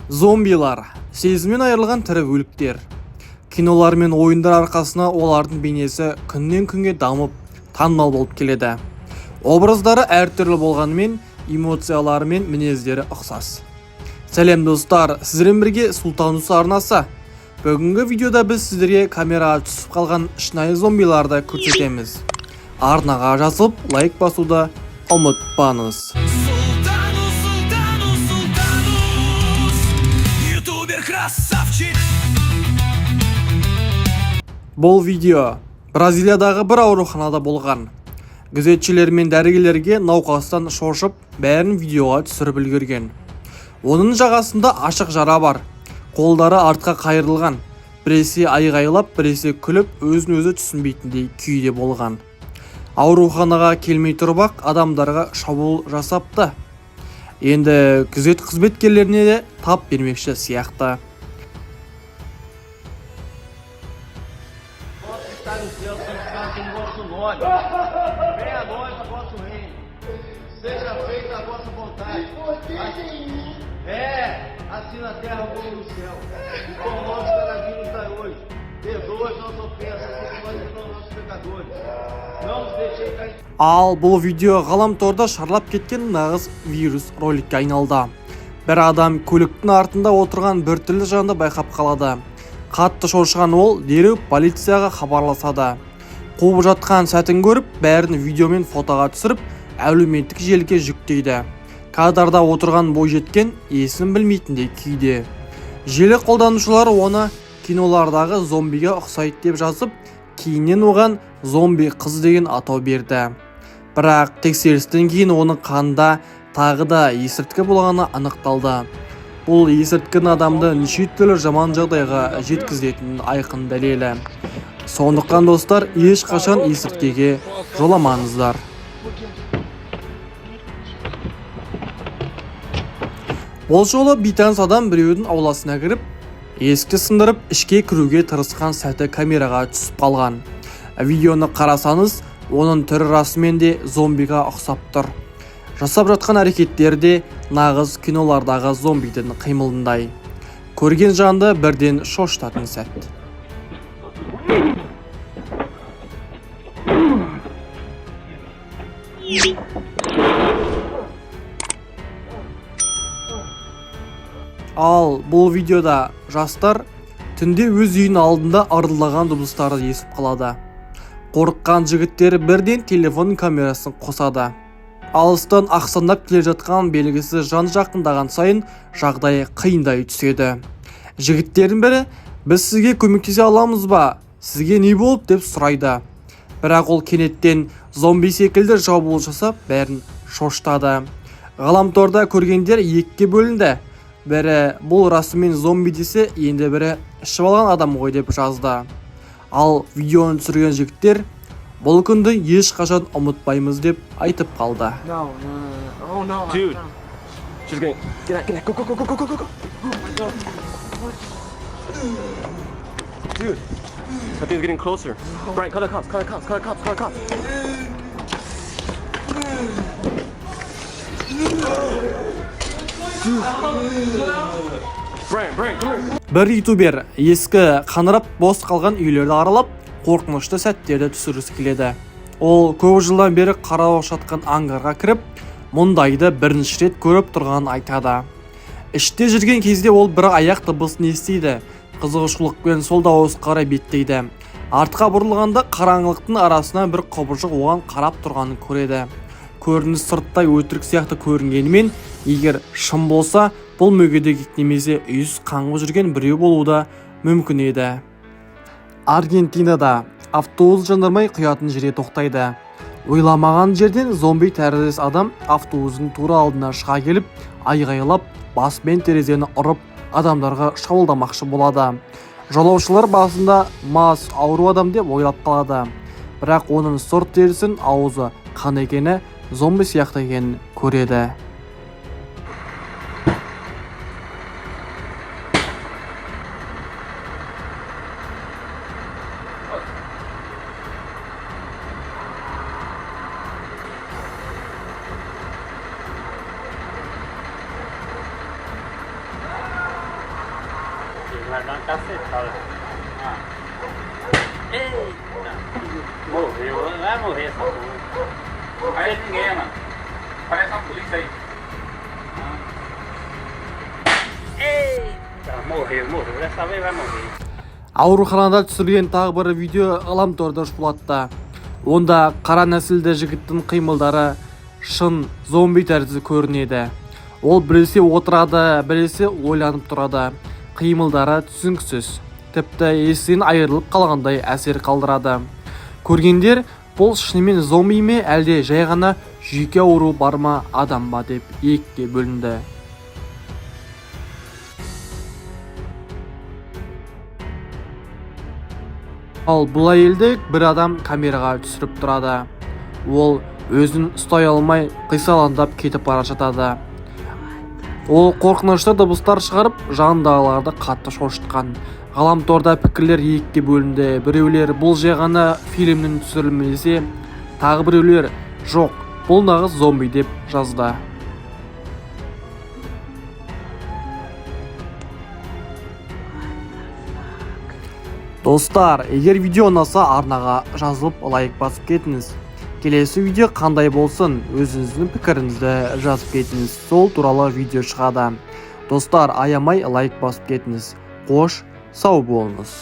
Зомбилар сезімнен айырылған тірі өліктер. Кинолар мен ойындар арқасында олардың бейнесі күннен күнге дамып, танымал болып келеді. Образдары әртүрлі болғанымен, эмоциялары мен мінездері ұқсас. Сәлем, достар, сіздермен бірге Сұлтанус арнасы. Бүгінгі видеода біз сіздерге камераға түсіп қалған шынайы зомбиларды көрсетеміз. Арнаға жазылып, лайк басуды ұмытпаңыз. Султанус, Султанус, Султанус, ютубер красавчик. Бұл видео Бразилиядағы бір ауруханада болған. Күзетшілер мен дәрігерлерге науқастан шошып, бәрін видеоға түсіріп үлгерген. Оның жағасында ашық жара бар. Қолдары артқа қайырылған. Біресе айғайлап, біресе күліп, өзін өзі түсінбейтіндей күйде болған. Ауруханаға келмей тұрып-ақ адамдарға шабуыл жасапты. Енді күзет қызметкерлеріне де тап бермекші сияқты. Vosso que está no céu, santificado seja o vosso nome. Venha a nós o vosso reino. Seja feita a vossa vontade. É, assim na terra como no céu. O pão nosso cada dia nos dai hoje. Perdoa as nossas ofensas, assim como nós perdoamos os nossos pecadores. Não nos deixei cair em Ал бұл видео ғаламторда шарлап кеткен нағыз вирус роликке айналды. Бір адам көліктің артында отырған біртүрлі жанды байқап қалады. Қатты шошыған ол дереу полицияға хабарласады. Қуып жатқан сәтін көріп, бәрін видеомен фотоға түсіріп, әлеуметтік желіге жүктейді. Кадрда отырған бойжеткен есін білмейтіндей күйде. Желі қолданушылары оны кинолардағы зомбиге ұқсайды деп жазып, кейіннен оған зомби қыз деген атау берді. Бірақ тексерістен кейін оның қанында тағы да есірткі болғаны анықталды. Бұл есірткінің адамды неше түрлі жаман жағдайға жеткізетінінің айқын дәлелі. Сондықтан, достар, ешқашан есірткіге жоламаңыздар. Бұл жолы бейтаныс адам біреудің ауласына кіріп, есікті сындырып, ішке кіруге тырысқан сәті камераға түсіп қалған. Видеоны қарасаңыз, оның түрі расымен де зомбиға ұқсап тұр. Жасап жатқан әрекеттері де нағыз кинолардағы зомбидің қимылындай. Көрген жанды бірден шошытатын сәт. Ал бұл видеода жастар түнде өз үйінің алдында ырылдаған дыбыстарды естіп қалады. Қорыққан жігіттер бірден телефон камерасын қосады. Алыстан ақсаңдап келе жатқан белгісіз жан жақындаған сайын жағдай қиындай түседі. Жігіттердің бірі: «Біз сізге көмектесе аламыз ба? Сізге не болды?» деп сұрайды. Бірақ ол кенеттен зомби секілді шабуыл жасап, бәрін шошытады. Ғаламторда көргендер екіге бөлінді. Бірі «бұл расымен зомби» десе, енді бірі «ішіп алған адам ғой» деп жазды. Ал видеоны түсірген жігіттер «бұл күнді ешқашан ұмытпаймыз» деп айтып қалды. No, no, no, no. Oh no. Dude. No. She's gonna get out, get out, go, go, go, go, go, go, go, go. Dude, something's getting closer. Brian, call the cops, call the cops, call the cops, call the cops. Dude. Brian, Brian, come here. Бір ютубер ескі қаңырап бос қалған үйлерді аралап, қорқынышты сәттерді түсіргісі келеді. Ол көп жылдан бері қарау жатқан ангарға кіріп, мұндайды бірінші рет көріп тұрғанын айтады. Іште жүрген кезде ол бір аяқ дыбысын естиді. Қызығушылықпен сол дауысқа қарай беттейді. Артқа бұрылғанда қараңғылықтың арасынан бір құбыжық оған қарап тұрғанын көреді. Көрініс сырттай өтірік сияқты көрінгенімен, егер шын болса, бұл мүгедек немесе үйсіз қаңғып жүрген біреу болуы да мүмкін еді. Аргентинада автобус жанармай құятын жерге тоқтайды. Ойламаған жерден зомби тәріздес адам автобустың тура алдына шыға келіп, айғайлап, басымен терезені ұрып, адамдарға шабуылдамақшы болады. Жолаушылар басында мас ауру адам деп ойлап қалады. Бірақ оның сұр терісін, аузы қан екені, зомби сияқты екенін көреді. Vai dar uma cacetada. Ah. Eita! Morreu, vai morrer essa porra. Parece ninguém, mano. Parece uma polícia aí. Eita, morreu, morreu. Dessa vez vai morrer. Ауруханада түсірілген тағы бір видео ғаламторды шулатты. Онда қара нәсілді жігіттің қимылдары шын зомби тәрізді көрінеді. Ол біресе отырады, біресе ойланып тұрады. Қимылдары түсініксіз, тіпті есінен айырылып қалғандай әсер қалдырады. Көргендер бұл шынымен зомби ме, әлде жай ғана жүйке ауруы бар ма адам ба деп екіге бөлінді. Ал бұл әйелді бір адам камераға түсіріп тұрады. Ол өзін ұстай алмай, қисалаңдап кетіп бара жатады. Ол қорқынышты дыбыстар шығарып, жанындағыларды қатты шошытқан. Ғаламторда пікірлер екіге бөлінді. Біреулер бұл жай ғана фильмнің түсірілімі десе, тағы біреулер жоқ, бұл нағыз зомби деп жазды. Достар, егер видео ұнаса, арнаға жазылып, лайк басып кетіңіз. Келесі видео қандай болсын, өзіңіздің пікіріңізді жазып кетіңіз, сол туралы видео шығады. Достар, аямай лайк басып кетіңіз. Қош, сау болыңыз.